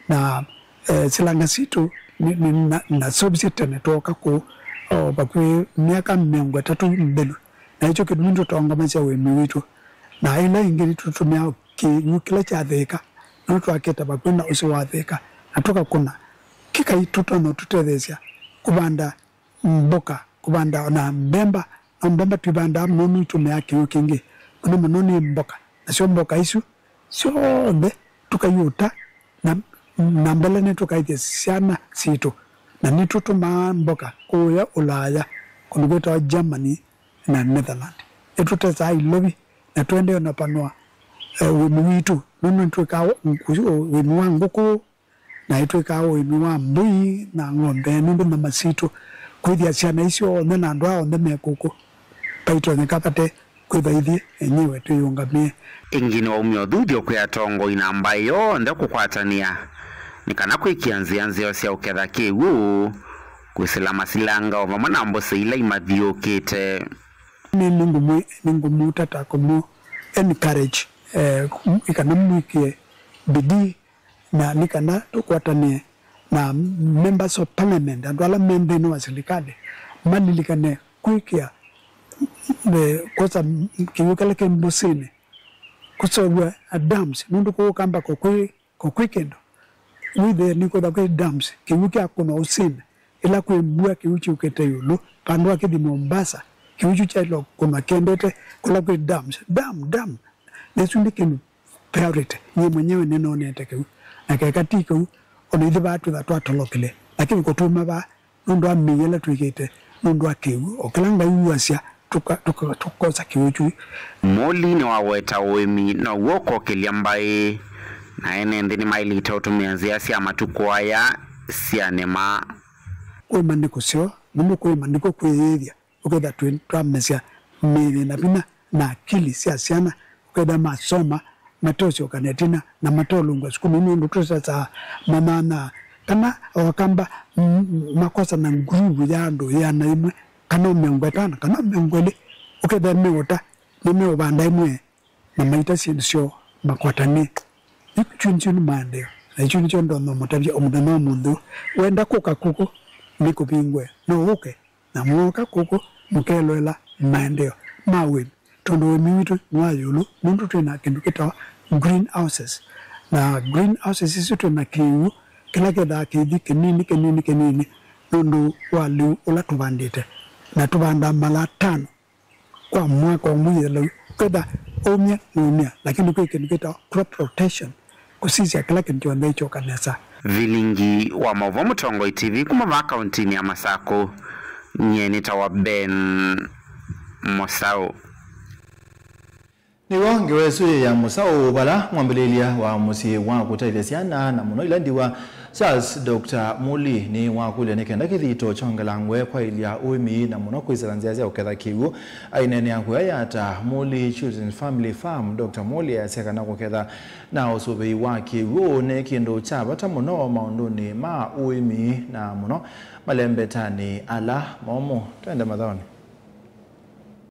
na, eh, silanga sitũ nĩ, nĩ, na, naseũvisye tene twooka kũũ, o, vakuvĩ myaka mĩongo ĩtatũ mĩthelu, na nĩkyo kĩtumi tũtongomasya ũĩmi witũ. Na ĩla ĩngĩ nĩtũtũmĩaa kĩw'ũ kĩla kya Thĩka, nũndũ twakĩte vakuvĩ na ũsĩ wa Thĩka, na tũkakũna kĩkai tũtonya ũtũtetheesya kũvanda mboka, kũvanda o na mbemba, no mbemba tũivandaa mũno nũndũ itũmĩaa kĩw'ũ kĩingĩ mũno mũno nĩ mboka. Nasyo mboka isu syonthe tũkaiũta na, na mbele nĩtũkaĩthya syana sitũ, na nĩtũtũmaa mboka kũũya Ũlaya, kũndũ kwĩtawa Germany na Netherland. Nĩtũtesaa ilovi na tũendee o na panũa, eh, ũĩmi witũ, nũndũ nĩtwĩkaa ũ-, ũĩmi wa ngũkũ, na nĩtwĩkaa ũĩmi wa mbũi na ng'ombe, nũndũ nyama sitũ, kwĩthĩa syana isu onthe na andũ aa onthe me kũkũ, vaitonyeka vate kwĩtha ithyĩ enyewe twĩyũngamĩe. Ĩngĩ nĩwaumya ũthuthyo kwĩ atongoi na mbaĩ yonthe kũkwatanĩa nĩ kana kwĩkĩa nzĩa nzeo sya ũketha kĩw'ũ, kwĩsĩla masilanga o vamwe na mbũsĩ ila imathiũkĩte. Nĩ, nĩngũmũ-, nĩngũmũtata kũmũ encourage, eh, ĩ kana mwĩkĩe bidii na nĩ kana tũkwatanĩe na members of parliament, andũ ala me nthĩnĩ wa silikalĩ, malilikane kwĩkĩa, eh, kwosa kĩw'ũ kĩla kĩ mbũsĩnĩ, kũseũvw'a dams, nũndũ kũũ Ũkamba ko kwĩ, ko kwĩ kĩndũ. Wĩthĩe nĩkwĩtha kwĩ dams, kĩw'ũ kyakũnwa ũsĩnĩ, ĩla kwĩ mbua, kĩw'ũ kyũkĩte ĩũlũ, vandũ akĩthi Mombasa, kĩw'ũ kyu kyaĩlwe kũnwa kĩendete kũla kwĩ dams. Dam, dam. Na ĩsu nĩ kĩndũ priority. Nyie mwenyewe nĩnonete kĩu. Na keka ti kĩu, ona ithyĩ vaa twĩtha twatolokile. Lakini kũtuma vaa, nũndũ wa mĩĩ ĩla twĩkĩte, nũndũ wa kĩw'ũ. O kĩla Ngai wuasya, tũka-, tũka-, tũkosa kĩw'ũ kyu. Moli nĩwaweta ũĩmi now'o ũkokĩlya mbaĩ, na ene nthĩ nĩmaĩlĩte ũtũmĩa nzĩa sya matukũ aya sya nĩma. Kũĩma nĩ kũseo, nũndũ kũĩma nĩkw'o kwĩyĩĩthya. Ũkethĩa twĩ-, twamesya mĩĩ na vinya na akili sya syana, ũkethĩa masoma mateũsyoka na ĩtina na mateũlũngw'a sukulu, nũndũ tũsesaa manyanyaa kana o Akamba, m-, m-, makosa na nguruvu ya andũ ĩana yĩmwe, kana o mĩongo ĩtano, kana o mĩongo ĩlĩ, ũkethĩa meũta, nĩmeũvanda ĩmwe na maita syĩndũ syoo makwatanĩe. Yu, kyu nĩkyo nĩ maendeeo, na yu nĩkyo ndonya ũmũtavya o mũthenya wa ũmũnthĩ ũũ. Wenda kũka kũkũ, nĩkũvingũe, no ũke. Na mwooka kũkũ, mũkeloela maendeeo ma ũĩmi, tondũ ũĩmi witũ nĩ wa ĩũlũ, nũndũ twĩ na kĩndũ kĩtawa greenhouses. Na greenhouses isu twĩ na kĩw'ũ kĩla kĩthaa kĩithi kĩnini kĩnini kĩnini nũndũ wa lĩu ũla tũvandĩte, na tũvandaa mala atano kwa mwaka ũmwe ĩthela kwĩtha ũmya nũmya, lakini kwĩ kĩndũ kĩtawa crop rotation kũsisya kĩla kĩndũ kyonthe ĩkyoka nesa. Vilingi wa maũvoo Mũtongoi T V kuma vaa kauntinĩ ya Masakũ, nyie nĩtawa Ben Mosau. Nĩw'o ngewa ĩsu ya mũsaũ vala mwambĩlĩlya wa mũsyĩ wa kũtaĩthya syana na mũno ila ndiwa, Charles Doctor Muli nĩwakũlya nĩ kenda kĩthito kyongelangwe kwaĩlya ũĩmi na mũno kwĩsĩla nzĩa sya ũketha kĩw'ũ. Aineenea kũya ya ta Muli Children's Family Farm, Doctor Muli easya kana kũketha na ũsũvĩi wa kĩw'ũ nĩ kĩndũ kya vata mũno maũndũnĩ ma ũĩmi na mũno malembetanĩ ala momũ. Twende mathaonĩ.